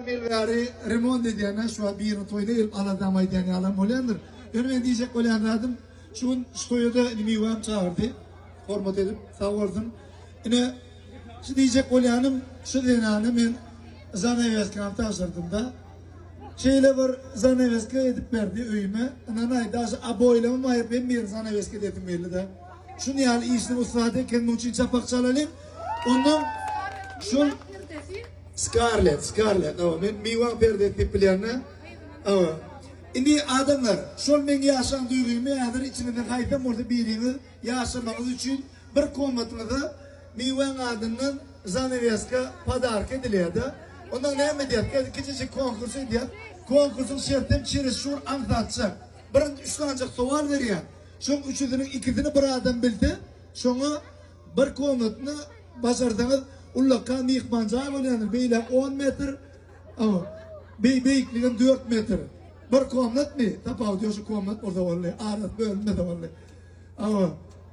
ýarym ýyl bäri remont edýän-ä, şu wagt biriniň toýuna gelip aladam aýdýan ýalam bolýandyr. Ýöne men diýjek bolýan zadym, şu gün şu toýa-da indi Miwäm çagyrdy, hormat edip, sag bolsun. Ine, şu diýjek bolýanym, şu zenana men zanaweskany tabşyrdym-da. Şeýle bir zanaweska edip berdi öýüme, ynanaý, daşy oboýlamam aýryp hemme ýerini zanaweska edesim geldi-de. Şuny ýaly işiniň ussady eken, muň üçin çapak çalalyň. Ondan şol Scarlett, Scarlett, hawa, men Miwaň perdesi diýip bilýän-dä. Hawa. Indi adamlar, şol meň ýaşan duýgymy häzir içiňizden haýsam bolsa biriňiz ýaşamagyňyz üçin bir komnatyňyza Miwaň adyndan zaneweska podarka edilýär-de. Ondan näme edýäs? Häzir kiçijik konkurs edýäs. Konkursyň şertem çeresçur aňsatjak. Birinji üç sanjak sowal berýän. Şoň üçüsiniň ikisini bir adam bilse, şoňa bir komnatyny başarsaňyz ullakan myhman jaý bolýandyr. Beýläk on metr, hawa, beý beýikligem dört metr. Bir komnatmy? Tapawudy ýok şu komnat bolsa boldy. Arasy bölünmese boldy. Hawa.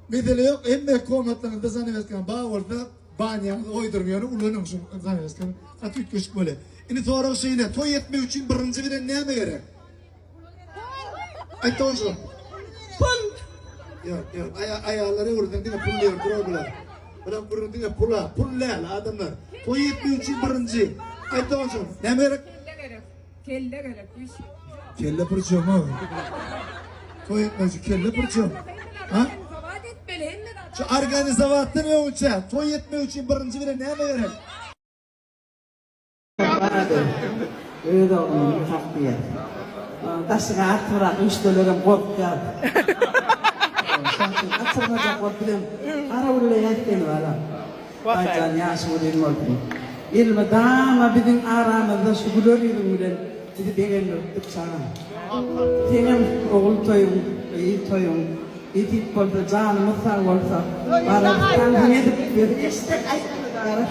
Mesele ýok. Hemme komnatlaryňyzda zanaweskany bar bolsa, banýaňyzy goýduryň ýöne ulanyň şu zanaweskany. Gaty üýtgeşik bolýar. Indi sorag şeýle, toý etmek üçin birinji bilen näme gerek? Aýt doganjygym. Pul. Ýok, ýok. Aýa aýallara öwrülseň diňe pul diýip durar bular. Bular gürrüň diňe pula, pul däl adamlar. Toý etmek üçin birinji. Aýt doganjygym, näme gerek? Kelle gerek. Kelle gerek. Üç. Kelle pürçem o. Toý etmek üçin kelle pürçem. Ha? Sowat etmeli hemme zat. Şu organizowatdan öňçe toý etmek üçin birinji bilen näme gerek? Barady. Öz ogluny tak diýýär. Daşyňa artybrak üýşselerem gorkýar. Şonuň üçin gaçyrmajak bolup bizem garawullaýas seni balam. Hudaýjan ýaşy uzyn bolsun. Elmydama biziň aramyzda şu güler ýüzüň bilen bizi begendirip dur çagam. Seňem ogul toýuň, gyz toýuň Nesip bolsa janymyz sag bolsa bararys tansyny edip biz eşdek aýtmaly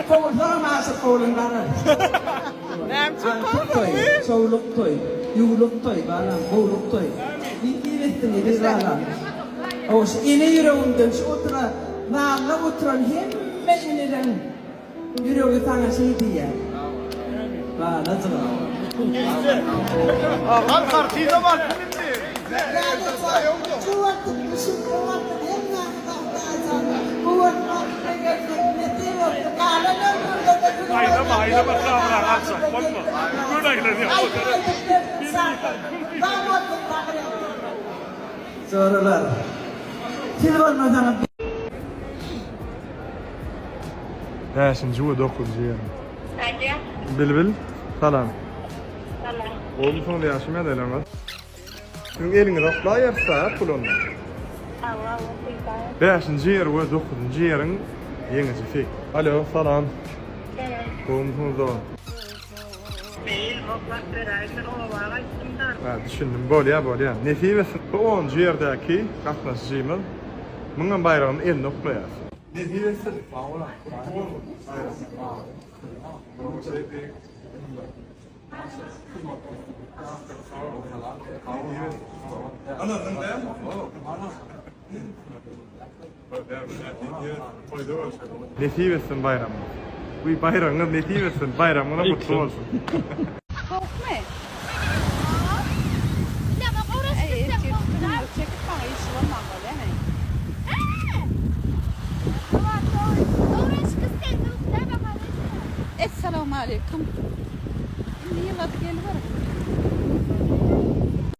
kowulsagam aşyr kowulan bararys Agtyk toý çowluk toý ýuwluk toý balam gowluk toý nesip etsin eziz balam Hawa şu ene ýüregiňden şu otura zalda oturan hemme eneleriň Ýüregi saňa şeý diýýär. Balajygym. Joralar, siz bolmasaňyz. Bäşinji we dokuzynjy ýeriň. Alýa. Bilbil, salam. Salam. Gowumysyňyz ýagşymy ýagdaýlaryňyz? Siziň eliňizi oklaýarys-da pul onda. Hawa, hawa, peýdaýar. Bäşinji ýer we dokuzynjy ýeriň ýeňijisi. Alo, salam. Salam. Gowumysyňyz dogan? Meýil, oklap beräýseň oba gaýtdym-da. Hä, düşündim. Bolýa, bolýa. Nesip etsin. Bu onunjy ýerdäki gatnaşyjymyz. Muňam baýragyny eline oklaýarys. Nesip etsin. Nesip etsin baýramyňyz. Wiý baýragyňyz nesip etsin. Baýramyňyzam gutly bolsun. Sowukmy? Essalawmaleýkum. Indi ýylady geliberiň.